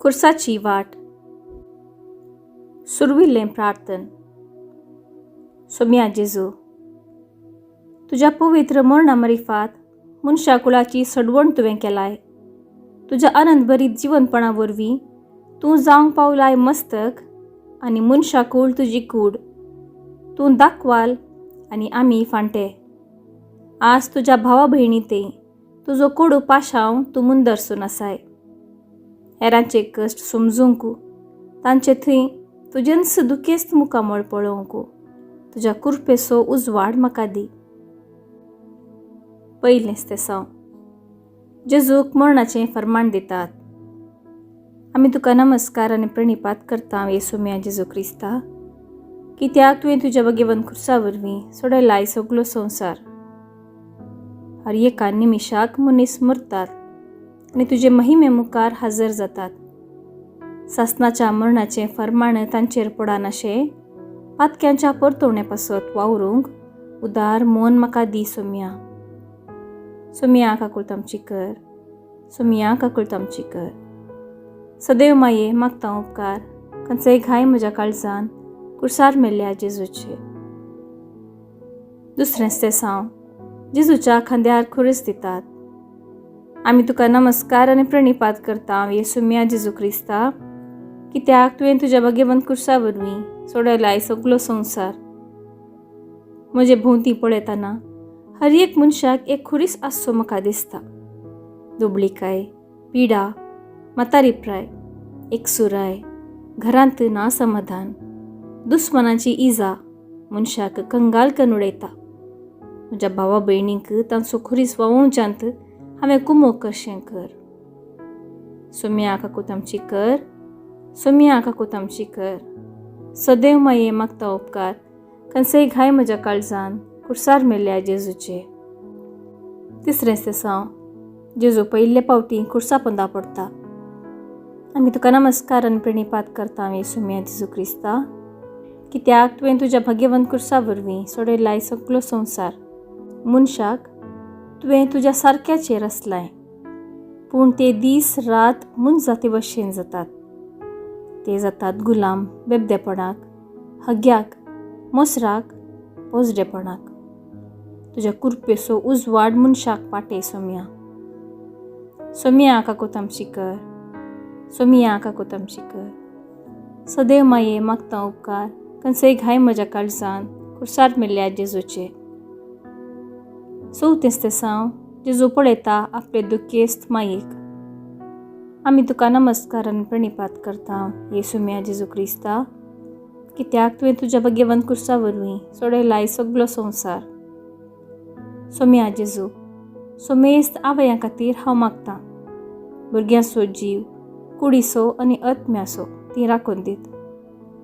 खुर्साची वाट. सुरविल्लें प्रार्थन. सोम्या जेजू, तुज्या पवित्र मरणा मारिफात मनशा कुळाची सडवण तुवें केलाय. तुज्या आनंद भरीत जिवनपणा वरवीं तूं जावंक पावलाय मस्तक आनी मनशा कूळ तुजी कूड. तूं दाखवाल आनी आमी फांटे. आज तुज्या भावा भयणी ते तुजो कोडू पाशांव तूं मुंदरसून आसाय. हेरांचे कश्ट समजूंक, तांचे थंय तुजेंच दुखेस्त मुखामळ पळोवंक तुज्या कुरपेचो उजवाड म्हाका दी. पयलेंच तेसांव. जेजूक मरणाचें फर्माण दितात. आमी तुका नमस्कार आनी प्रणिपात करता येसुम्या जेजू क्रिस्ता, कित्याक तुवें तुज्या भगेवन खुर्सा वरवीं सोडयलाय सगलो संवसार. हर एका निमिशाक मनीस मरतात आनी तुजे महिमे मुखार हजर जातात. सासनाच्या मरणाचें फर्माण तांचेर पडनाशें पातक्यांच्या परतवणे पासत वावरूंक उदार मन म्हाका दी सोम्या. सोम्या काकुळट आमची कर, सोम्या काकुळट आमची कर. सदैव माये मागता उपकार खंयचेय घाय म्हज्या काळजान कुर्सार मेल्ल्या जेजूचे. दुसरेंच तेसांव. जेजूच्या खांद्यार खुरीस दितात. आमी तुका नमस्कार आनी प्रणिपात करता येसुम्या जेजू क्रिस्ता, कित्याक तुवें तुज्या भगेवंत कुर्सा वरवीं सोडयलाय सगलो संवसार. म्हजे भोंवती पळयतना हर एक मनशाक एक खुरीस आसचो म्हाका दिसता. दुबळिकाय, पिडा, म्हातारीप्राय, एकसुराय, घरांत ना समाधान, दुस्मानाची इजा मनशाक कंगाल करून उडयता. म्हज्या भावा भयणींक तांचो खुरीस व्हांवोवच्यांत हांवें कुमोक कशें कर. सोम्या काकूत आमची कर, सोम्या काकूत आमची कर. सदैव माये मागता उपकार खंयचेय घाय म्हज्या काळजान कुर्सार मेल्ल्या जेजूचे. तिसरें तेसांव. जेजू पयले फावटी कुर्सा पोंदा पडटा. आमी तुका नमस्कार आनी प्रणिपात करता येसुम्या जेजू क्रिस्ता, कित्याक तुवें तुज्या भाग्यवंत कुर्सा वरवीं सोडयलाय सगलो संवसार. मनशाक तुवें तुज्या सारक्याचेर आसलाय, पूण ते दीस रात मनजाती भशेन जातात. ते जातात गुलाम बेबदेपणाक, हग्याक, मोसराक, पोजडेपणाक. तुज्या कुरपेचो उजवाड मनशाक पाटय सोम्या. सोम्या काकूत आमची कर, सोम्या काकूत आमची कर. सदैव माये मागता उपकार खंयचेय घाय म्हज्या काळजान कुर्सार मेल्ल्या जेजूचे. चवथेंच तेसांव. जेजू पळयता आपले दुखेस्त मायेक. आमी तुका नमस्कार आनी प्रणिपात करता येसुम्या जेजू क्रिस्ता, कित्याक तुवें तुज्या भगेवंत कुर्सा वरवीं सोडयलाय सगलो संवसार. सोम्या जेजू, सोमेस्त आवयां खातीर हांव मागतां. भुरग्यांचो जीव, कुडीचो आनी आत्म्याचो ती राखून दीत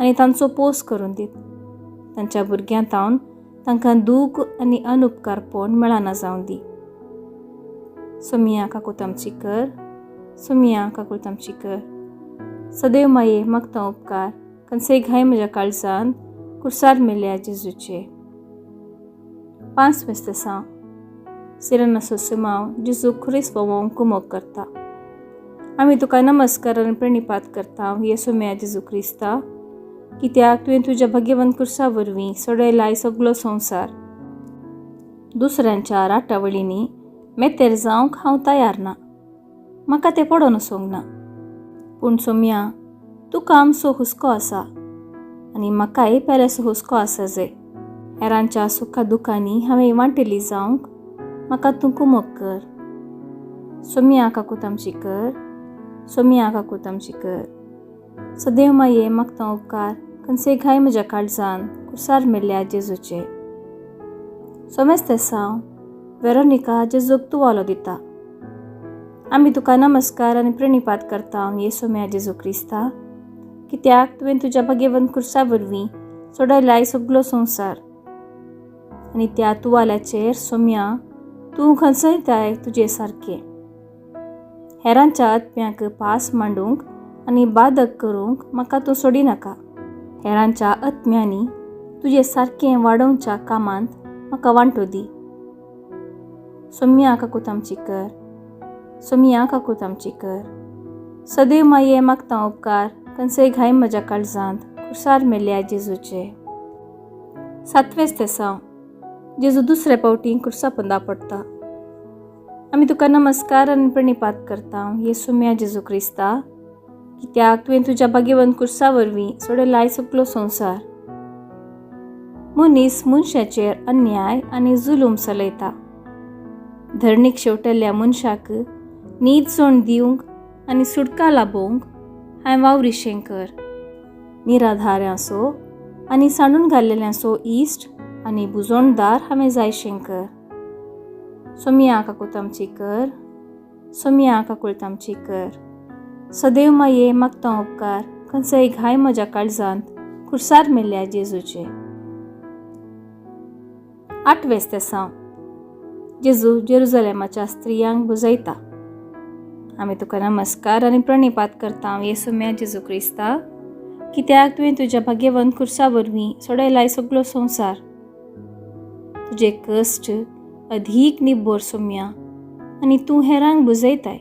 आनी तांचो पोस करून दीत. तांच्या भुरग्यां तावन तांकां दूख आनी अनुपकारपण मेळना जावं दी. सोमिया काकूत आमची कर, सोमिया काकूत आमची कर. सदैव माये मागता उपकार खंयचेय घाय म्हज्या काळजान कुर्सार मेल्ल्या जेजूचे. पांचवें तेसांव. सिरनाचो सिमांव जेजू खुरीस व्हांवोवंक कुमोक करता. आमी तुका नमस्कार आनी प्रणिपात करता येसुम्या जेजू क्रिस्ता, कित्याक तुवें तुज्या भाग्यवंत कुर्सा वरवीं सोडयलाय सगलो संवसार. दुसऱ्यांच्या राटावळींनी मेतेर जावंक हांव तयार ना, म्हाका तें पडोन वचोंक ना. पूण सोम्या, तुका आमचो हुस्को आसा आनी म्हाकाय पेल्याचो हुस्को आसा. जे हेरांच्या सुखा दुखांनी हांवें वांटेली जावंक म्हाका तूं कुमोक कर. सोम्या काकूत आमची कर, सोम्या काकूत आमची कर. सदैव माये मागता उपकार खंयचेय घाय म्हज्या काळजान कुर्सार मेल्ल्या जेजूचे. सोमेस्त तेसांव. वेरोनिका जेजूक तुवालो दिता. आमी तुका नमस्कार आनी प्रणिपात करता येसुम्या जेजू क्रिस्ता, कित्याक तुवें तुज्या भाग्यवंत कुर्सा वरवीं सोडयलाय सगलो संवसार. आनी त्या तुवाल्याचेर सोम्या तूं खंयचोय तुजे सारकें हेरांच्या आत्म्याक पास मांडूंक आनी बादक करूंक म्हाका तूं सोडिनाका. हेरांच्या आत्म्यांनी तुजे सारकें वाडोवच्या कामांत म्हाका वांटो दी. सोम्या काकूत आमची कर, सोम्या काकूत आमची कर. सदैव माये मागता उपकार खंयचेय घाय म्हज्या काळजांत कुर्सार मेल्ल्या जेजूचे. सातवेंच तेसांव. जेजू दुसरे फावटी कुर्सा पोंदा पडटा. आमी तुका नमस्कार आनी प्रणिपात करता येसुम्या जेजू क्रिस्ता, कित्याक तुवें तुज्या भाग्यवंत कुर्सा वरवीं सोडयलाय सगलो संवसार. मनीस मनशाचेर अन्याय आनी जुलूम चलयता. धरणीक शेवटल्या मनशाक नीत सोण दिवंक आनी सुटका लाभोवंक हांवें वावरिशें कर. निराधाऱ्यांचो आनी सांडून घाल्लेल्यांचो इश्ट आनी बुजोणदार हांवें जायशें कर. सोमया काकूत आमची कर, सोमया काकूत आमची कर. सदैव माये मागता उपकार खंयचेय घाय म्हज्या काळजांत कुर्सार मेल्ल्या जेजूचे. आठवेंच तेसांव. जेजू जेरुजलेमाच्या स्त्रियांक बुजयता. आमी तुका नमस्कार आनी प्रणिपात करता येसुम्या जेजू क्रिस्ता, कित्याक तुवें तुज्या भाग्यवंत कुर्सा वरवीं सोडयलाय सगलो संवसार. तुजे कश्ट अधीक निब्बोर सोम्या आनी तूं हेरांक बुजयताय.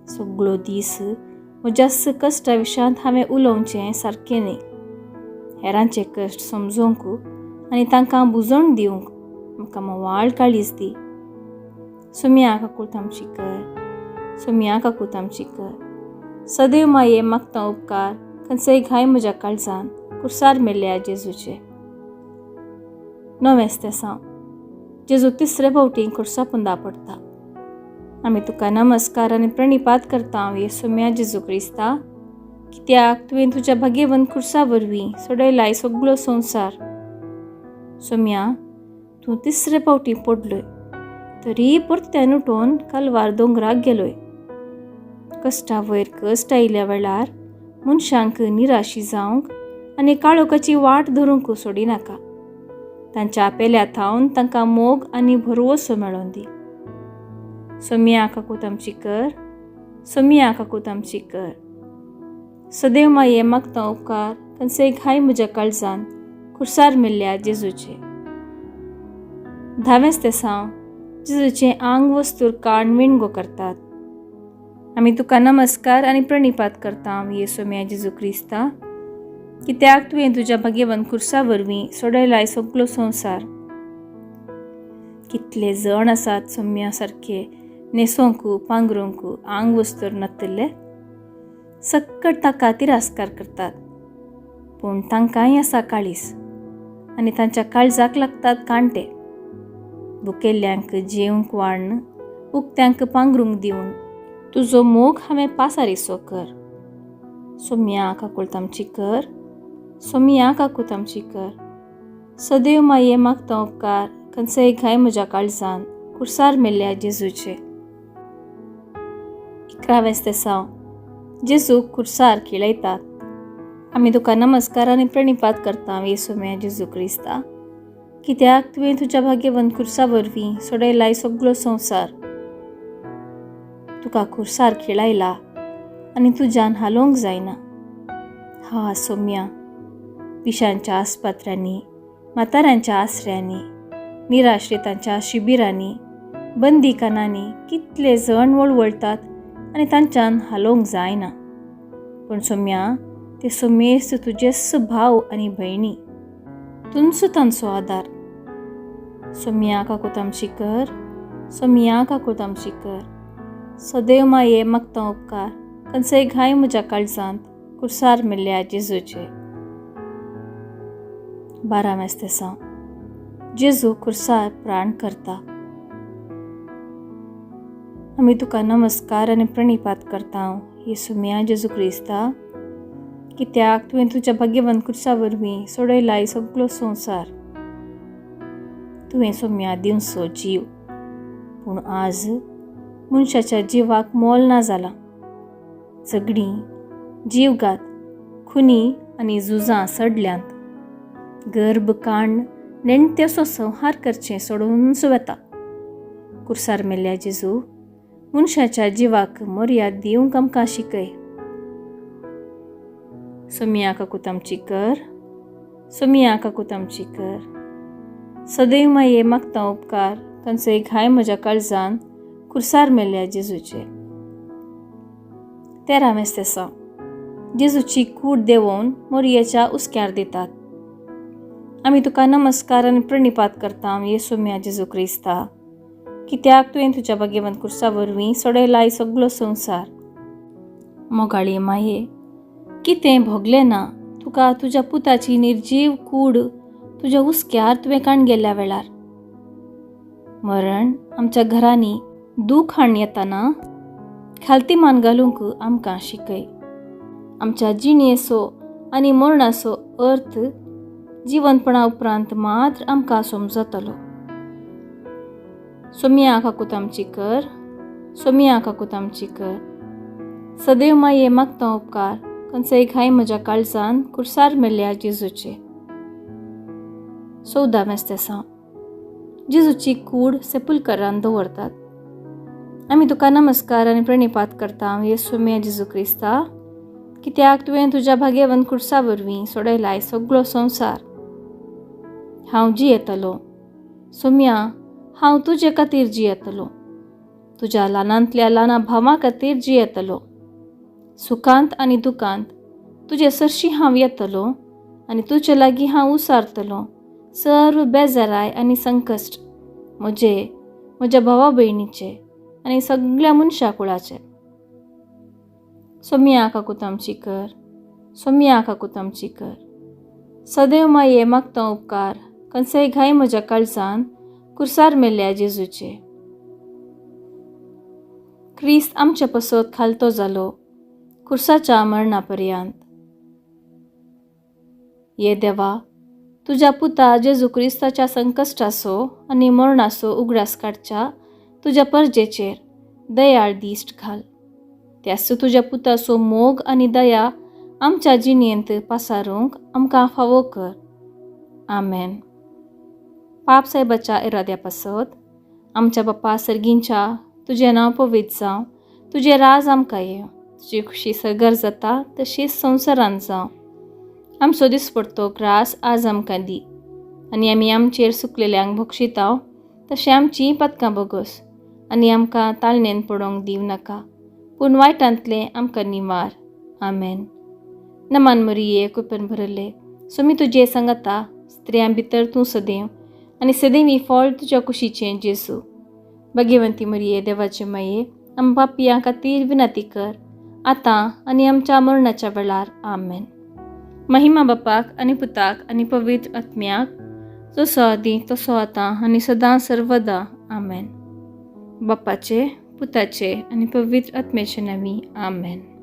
सगलो दीस म्हज्या कश्टा विशयांत हांवें उलोवचें सारकें न्ही. हेरांचे कश्ट समजोवंक आनी तांकां बुजोवन दिवंक म्हाका मोवाळ काळीज दी. सोम्या काकूत आमची कर, सोम्या काकूत आमची कर. सदैव माये मागता उपकार खंयचेय घाय म्हज्या काळजान कुर्सार मेल्ल्या जेजूचे. णवेंच तेसांव. जेजू तिसरे फावटी कुर्सा पोंदा पडटा. आमी तुका नमस्कार आनी प्रणिपात करता येसुम्या जेजू क्रिस्ता, कित्याक तुवें तुज्या भाग्यवंत कुर्सा वरवीं सोडयलाय सगलो संवसार. सोम्या तूं तिसरे फावटी पडलोय तरी परत्यान उठोवन कालवार दोंगराक गेलोय. कश्टा वयर कश्ट आयिल्ल्या वेळार मनशांक निराशी जावंक आनी काळोखाची वाट धरूंक सोडिनाका. तांच्या पेल्या थावन तांकां मोग आनी भरवसो मेळोन दी. सोमया काकूत आमची कर, सोमया काकूत आमची कर. सदैव माये मागता उपकार खंयचेय घाय म्हज्या काळजान कुर्सार मेल्ल्या जेजूचे. धावेंच तेसांव. जेजूचें आंग वस्तूर काण विणगो करतात. आमी तुका नमस्कार आनी प्रणिपात करता येसुम्या जेजू क्रिस्ता, कित्याक तुवें तुज्या भाग्यवंत कुर्सा वरवीं सोडयलाय सगलो संवसार. कितले जण आसात सोम्या सारके न्हेसोंक पांगरूंक आंग वस्तूर नातिल्ले, सक्कट ताका तिरस्कार करतात. पूण तांकांय आसा काळीज आनी तांच्या काळजाक लागतात कांटे. भुकेल्ल्यांक जेवंक वाडन उक्त्यांक पांगरूंक दिवन तुजो मोग हांवें पासारिसो कर. सोम्या काकूत आमची कर, सोम्या काकूत आमची कर. सदैव माये मागता उपकार खंयचेय घाय म्हज्या काळजान कुर्सार मेल्ल्या जेजूचे. इकरावेंच तेसांव. जेजूक कुर्सार खिळयतात. आमी तुका नमस्कार आनी प्रणिपात करता येसुम्या जेजू क्रिस्ता, कित्याक तुवें तुज्या भाग्यवंत कुर्सा वरवीं सोडयलाय सगलो संवसार. तुका कुर्सार खिळायला आनी तुज्यान हालोवंक जायना. हा सोम्या, पिशांच्या आस्पत्र्यांनी, म्हाताऱ्यांच्या आसऱ्यांनी, निराश्रितांच्या शिबिरांनी, बंदीखानांनी कितले जण वळवळतात आनी तांच्यान हालोवंक जायना. पूण सोम्या, ते सोमेस्त तुजेच भाव आनी भयणी, तुंचो तांचो आदार. सोम्या काकूत आमची कर, सोम्या काकूत आमची कर. सदैव माये मागता उपकार खंयचेय घाय म्हज्या काळजांत कुर्सार मेल्ल्या जेजूचे. बारावेंच तेसांव. जेजू कुर्सार प्राण करता. आमी तुका नमस्कार आनी प्रणिपात करता येसुम्या जेजू क्रिस्ता, कित्याक तुवें तुज्या भाग्यवंत कुर्सा वरवीं सोडयलाय सगलो संवसार. तुवें सोम्या दिवचो जीव, पूण आज मनशाच्या जिवाक मोल ना जालां. झगडीं, जीवघात, खुनी आनी झुजां सडल्यांत. गर्भ काण्ण नेणट्याचो संहार करचें सोडूनच वता. कुर्सार मेल्ल्या जेजू, मनशाच्या जिवाक मर्याद दिवंक आमकां शिकय. सोमया काकूत आमची कर, सोमया काकूत आमची कर. सदैव माये मागता उपकार तांचो घाय म्हज्या काळजान कुर्सार मेल्ल्या जेजूचे. तेरावें स्तेसांव. जेजूची कूड देंवोवन मोरयेच्या हुस्क्यार दितात. आमी तुका नमस्कार आनी प्रणिपात करता येसू म्या जेजू क्रिस्ता, कित्याक तुवें तुज्या भाग्यवंत कुर्सा वरवीं सोडयलाय सगलो संवसार. मोगाळी माये, कितें भोगलें ना तुका तुज्या पुताची निर्जीव कूड तुज्या हुस्क्यार तुवें काण गेल्ल्या वेळार. मरण आमच्या घरांनी दूख हाडून येताना खालती मान घालूंक आमकां शिकय. आमच्या जिणेचो आनी मरणाचो अर्थ जिवनपणा उपरांत मात्र आमकां समजतलो. सोमया काकूत आमची कर, सोमया काकूत आमची कर. सदैव माये मागता उपकार खंयचेय घाय म्हज्या काळजान कुर्सार मेल्ल्या जेजूचे. 14वें स्तेसांव. जेजूची कूड सेपुलकरान दवरतात. आमी तुका नमस्कार आनी प्रणिपात करता येसू म्या जेजू क्रिस्ता, कित्याक तुवें तुज्या भाग्यवंत कुर्सा वरवीं सोडयलाय सगलो संवसार. हांव जियेतलो सोम्या, हांव तुजे खातीर जियेतलो, तुज्या ल्हानांतल्या ल्हाना भावां खातीर जियेतलो. सुखांत आनी दुखांत तुजे सरशीं हांव येतलो आनी तुजे लागीं हांव उसारतलो सर्व बेजाराय आनी संकश्ट म्हजे, म्हज्या भावा भयणीचे आनी सगल्या मनशा कुळाचे. सोमया काकूत आमची कर, सोमया काकूत आमची कर. सदैव माये मागता उपकार खंयचेय घाय म्हज्या काळजान कुर्सार मेल्ल्या जेजूचे. क्रिस्त आमचे पसत खालतो जालो कुर्साच्या मरणा पर्यंत. ये देवा, तुज्या पुता जेजू क्रिस्ताच्या संकश्टाचो आनी मरणाचो उगडास काडच्या तुज्या परजेचेर दयाळ दिश्ट घाल. त्याच तुज्या पुताचो मोग आनी दया आमच्या जिणेंत पासारूंक आमकां फावो कर. आमेन. पाप साहेबाच्या इराद्या पासत आमच्या बाप्पा सर्गींच्या, तुजें नांव पवित्र जावं, तुजें राज आमकां येवं, तुजी खुशी सगर जाता तशीच संवसारांत जावं. आमचो दिसपडतो ग्रास आज आमकां दी आनी आमी आमचेर सुकलेल्यांक भोगशिताव तशें आमचीं पदकां भोगोस आनी आमकां ताळणेन पडोवंक दिवं नाका, पूण वायटांतलें आमकां निवार. आमेन. नमान मरिये, कुपन भरले, सोमी तुजे सांगाता, स्त्रियां भितर तूं सदैव आनी सदैवी फळ तुज्या कुशीचें जेजू. भाग्यवंती मरिये, देवाचे माये, आम पापयां खातीर विनंती कर आतां आनी आमच्या मरणाच्या वेळार. आमेन. महिमा बापाक आनी पुताक आनी पवित्र आत्म्याक, जसो आदी तसो आतां आनी सदां सर्वदा. आमेन. बापाचे, पुताचे आनी पवित्र आत्म्याचे नांवी. आमेन.